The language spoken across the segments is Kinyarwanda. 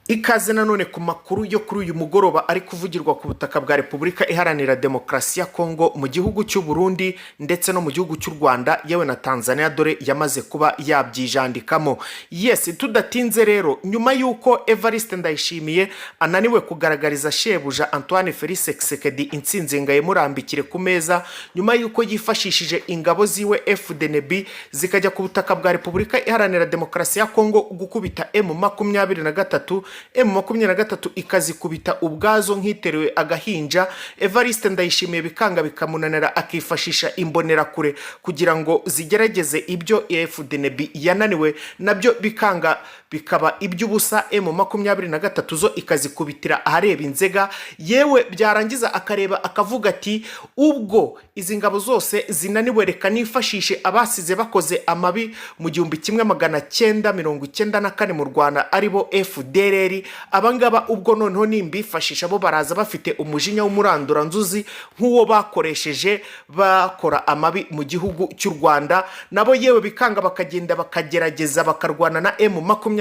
Ikaze nanone ku makuru yo kuri uyu mugoroba ari kuvugirwa ku butaka bwa Repubulika Iharanira Demokarasi ya Kongo, mu gihugu cy'u Burundi ndetse no mu gihugu cy'u Rwanda, yewe na Tanzania dore yamaze kuba yabyijandikamo. Yes, tudatinze rero, nyuma y'uko Evariste Ndayishimiye ananiwe kugaragariza shebuja Antoine Felix Tshisekedi intsinzi ngo ayimurambikire ku meza, nyuma y'uko yifashishije ingabo ziwe FDNB zikajya ku butaka bwa Repubulika Iharanira Demokarasi ya Kongo gukubita M23, M23 ikazikubita ubwazo nk'iteruye agahinja, Evariste Ndayishimiye bikanga bikamunanira, akifashisha imbonerakure kugira ngo zigerageze ibyo FDNB yananiwe, nabyo bikanga bikaba iby'ubusa, M23 zo ikazikubitira ahareba inzega. Yewe byarangiza akareba akavuga ati: "Ubwo izi ngabo zose zinaniwe, reka nifashishe abasize bakoze amabi mu 1994 mu Rwanda, aribo FDLR. Abangaba ubwo noneho nimbifashisha, bo baraza bafite umujinya w'umuranduranzuzi nk'uwo bakoresheje bakora amabi mu gihugu cy'u Rwanda." Nabo yewe bikanga, bakagenda bakagerageza bakarwana na M23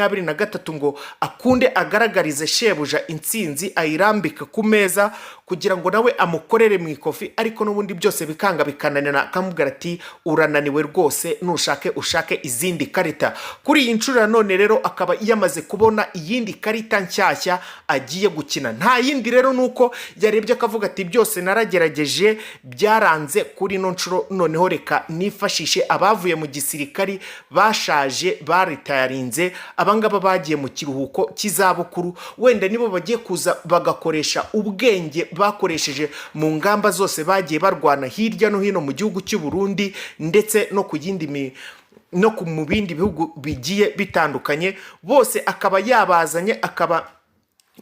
ngo akunde agaragarize shebuja intsinzi, ayirambike ku meza kugira ngo nawe amukorere mu ikofi, ariko n'ubundi byose bikanga bikananira, akamubwira ati: "Urananiwe rwose, nushake ushake izindi karita." Kuri iyi nshuro ya none rero akaba yamaze kubona iyindi karita nshyashya agiye gukina. Nta yindi rero, ni uko yarebye akavuga ati: "Byose naragerageje byaranze, kuri ino nshuro noneho reka nifashishe abavuye mu gisirikari bashaje, baritayarinze, abangaba bagiye mu kiruhuko cy'izabukuru, wenda nibo bagiye kuza bagakoresha ubwenge bakoresheje mu ngamba zose bagiye barwana hirya no hino mu gihugu cy'u Burundi ndetse no ku yindi mi no ku mu bindi bihugu bigiye bitandukanye." Bose akaba yabazanye, akaba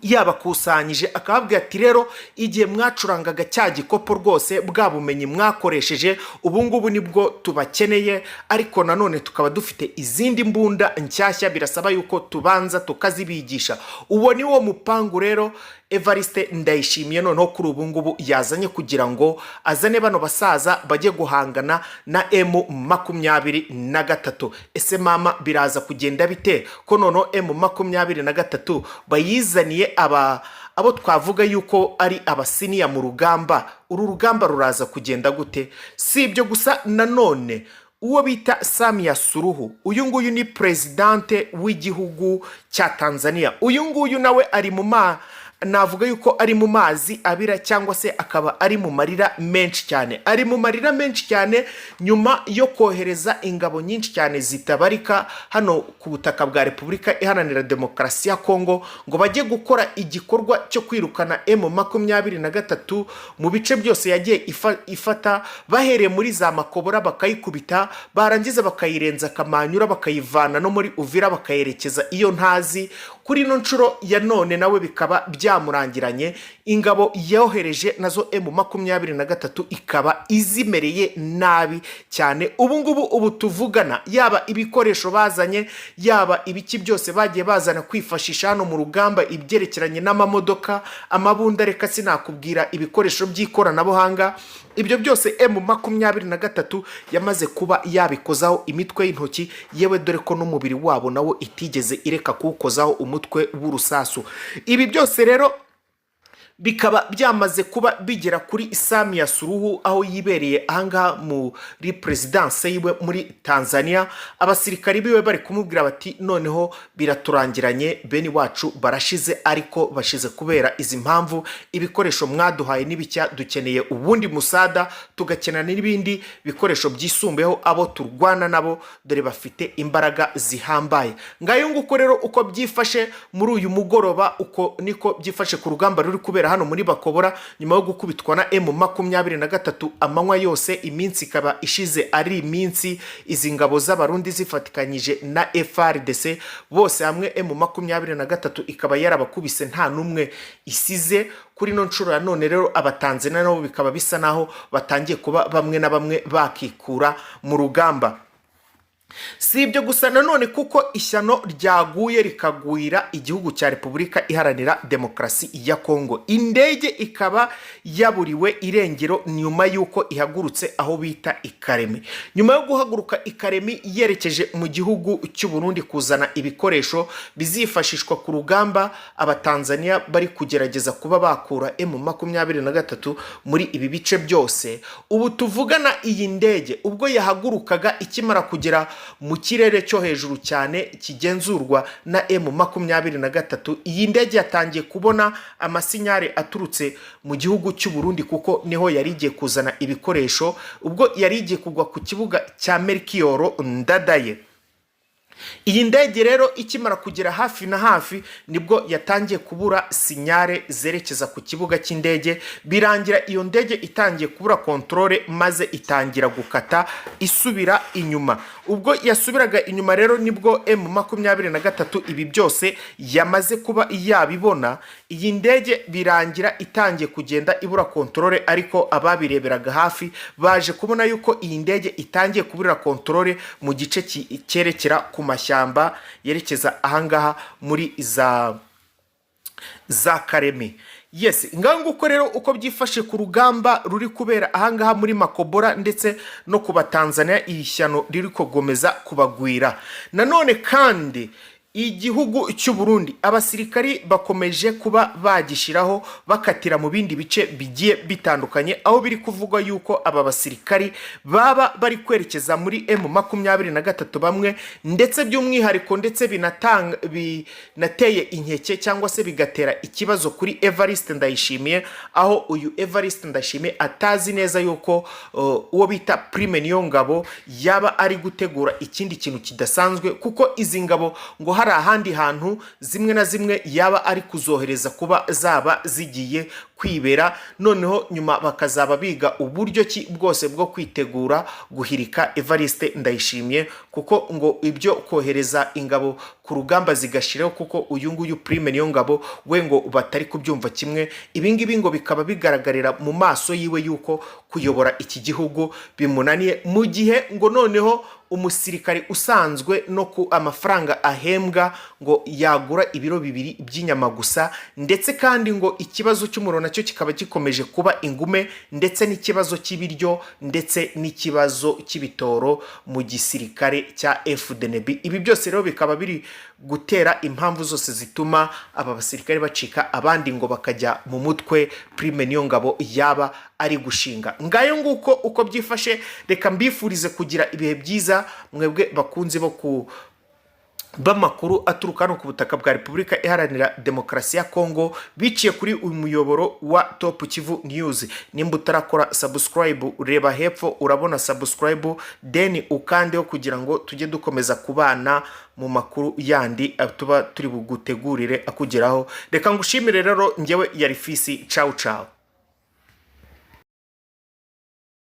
yabakusanyije, akababwira ati: "Rero igihe mwacurangaga cya gikopo rwose, bwa bumenyi mwakoresheje ubu ngubu nibwo tubakeneye, ariko nanone tukaba dufite izindi mbunda nshyashya, birasaba yuko tubanza tukazibigisha." Uwo ni wo mupangu rero Evariste Ndayishimiye noneho kuri ubu ngubu yazanye kugira ngo azane bano basaza bajye guhangana na M23. Ese mama, biraza kugenda bite ko noneho M23 bayizaniye aba abo twavuga yuko ari abasiniya mu rugamba? Uru rugamba ruraza kugenda gute? Si ibyo gusa nanone, uwo bita Samia Suluhu, uyu nguyu ni perezidante w'igihugu cya Tanzania. Uyu nguyu nawe ari mu ma navuga yuko ari mu mazi abira, cyangwa se akaba ari mu marira menshi cyane. Ari mu marira menshi cyane nyuma yo kohereza ingabo nyinshi cyane zitabarika hano ku butaka bwa Repubulika Iharanira Demokarasi ya Kongo ngo bajye gukora igikorwa cyo kwirukana M23 mu bice byose yagiye ifata, bahereye muri za Makobora bakayikubita, barangiza bakayirenza Kamanyura, bakayivana no muri Uvira bakayerekeza iyo ntazi. Kuri ino nshuro ya none nawe bikaba byamurangiranye, ingabo yohereje nazo M23 ikaba izimereye nabi cyane. Ubu ngubu ubu tuvugana, yaba ibikoresho bazanye, yaba ibiki byose bagiye bazana kwifashisha hano mu rugamba, ibyerekeranye n'amamodoka, amabunda, reka sinakubwira ibikoresho by'ikoranabuhanga, ibyo byose M23 yamaze kuba yabikozaho imitwe y'intoki. Yewe dore ko n'umubiri wabo nawo itigeze ireka kuwukozaho umutwe w'urusasu. Ibi byose rero bikaba byamaze kuba bigera kuri Samia Suluhu aho yibereye ahangaha muri perezidanse yiwe muri Tanzania. Abasirikari biwe bari kumubwira bati: "Noneho biraturangiranye, bene wacu barashize, ariko bashize kubera izi mpamvu: ibikoresho mwaduhaye n'ibicya, dukeneye ubundi musada, tugakenera n'ibindi bikoresho byisumbuyeho. Abo turwana nabo dore bafite imbaraga zihambaye." Ngayo nguko rero uko byifashe muri uyu mugoroba, uko niko byifashe ku rugamba ruri kubera hano muri Bakobora nyuma yo gukubitwa na M23 amanywa yose. Iminsi ikaba ishize ari iminsi izi ngabo z'Abarundi zifatikanyije na FARDC bose hamwe, M23 ikaba yarabakubise nta n'umwe isize. Kuri ino nshuro ya none rero Abatanzania nabo bikaba bisa naho batangiye kuba bamwe na bamwe bakikura mu rugamba. Si ibyo gusa nanone, kuko ishyano ryaguye rikagwira igihugu cya Repubulika Iharanira Demokarasi ya Kongo, indege ikaba yaburiwe irengero nyuma y'uko ihagurutse aho bita Ikaremi. Nyuma yo guhaguruka Ikaremi yerekeje mu gihugu cy'u Burundi kuzana ibikoresho bizifashishwa ku rugamba Abatanzaniya bari kugerageza kuba bakura M23 muri ibi bice byose, ubu tuvugana iyi ndege ubwo yahagurukaga, ikimara kugera mu kirere cyo hejuru cyane kigenzurwa na M23, iyi ndege yatangiye kubona amasinyare aturutse mu gihugu cy'u Burundi, kuko niho yari igiye kuzana ibikoresho. Ubwo yari igiye kugwa ku kibuga cya Melchior Ndadaye, iyi ndege rero ikimara kugera hafi na hafi, nibwo yatangiye kubura signal zerekeza ku kibuga cy'indege. Birangira iyo ndege itangiye kubura contrôle, maze itangira gukata isubira inyuma. Ubwo yasubiraga inyuma rero, nibwo M23 ibi byose yamaze kuba yabibona. Iyi ndege birangira itangiye kugenda ibura contrôle, ariko ababireberaga hafi baje kubona yuko iyi ndege itangiye kuburira contrôle mu gice cyerekera ku mashyamba yerekeza ahangaha muri za Kareme. Yes, ngaho nguko rero uko byifashe ku rugamba ruri kubera ahangaha muri Makobora ndetse no ku Batanzania, iri shyano riri kugomeza kubagwira. Nanone kandi igihugu cy'u Burundi, abasirikari bakomeje kuba bagishyiraho bakatira mu bindi bice bigiye bitandukanye, aho biri kuvugwa yuko aba basirikari baba bari kwerekeza muri M23 bamwe, ndetse by'umwihariko ndetse binatanga binateye inkeke cyangwa se bigatera ikibazo kuri Evariste Ndayishimiye, aho uyu Evariste Ndayishimiye atazi neza yuko uwo bita Prime Niyongabo yaba ari gutegura ikindi kintu kidasanzwe, kuko izi ngabo ngo hari ahandi hantu zimwe na zimwe yaba ari kuzohereza kuba zaba zigiye kwibera, noneho nyuma bakazaba biga uburyo ki bwose bwo kwitegura guhirika Evariste Ndayishimiye, kuko ngo ibyo kohereza ingabo ku rugamba zigashiraho, kuko uyu nguyu Prime Niyongabo we ngo batari kubyumva kimwe. Ibi ngibi ngo bikaba bigaragarira mu maso yiwe yuko kuyobora iki gihugu bimunaniye, mu gihe ngo noneho umusirikari usanzwe no ku amafaranga ahembwa ngo yagura ibiro 2 by'inyama gusa. Ndetse kandi ngo ikibazo cy'umuriro nacyo kikaba gikomeje kuba ingume, ndetse n'ikibazo cy'ibiryo, ndetse n'ikibazo cy'ibitoro mu gisirikare cya FDNB. Ibi byose rero bikaba biri gutera impamvu zose zituma aba basirikare bacika, abandi ngo bakajya mu mutwe Prime Niyongabo yaba ari gushinga. Ngayo nguko uko byifashe. Reka mbifurize kugira ibihe byiza, mwebwe bakunzi bo ku b'amakuru aturuka hano ku butaka bwa Repubulika Iharanira Demokarasi ya Kongo biciye kuri uyu muyoboro wa Top Kivu News. Nimba utarakora subscribe, ureba hepfo urabona subscribe, then ukandeho kugira ngo tujye dukomeza kubana mu makuru yandi tuba turi bugutegurire akugeraho. Reka ngushimire rero, njyewe yari Fisi. Cawu cawu.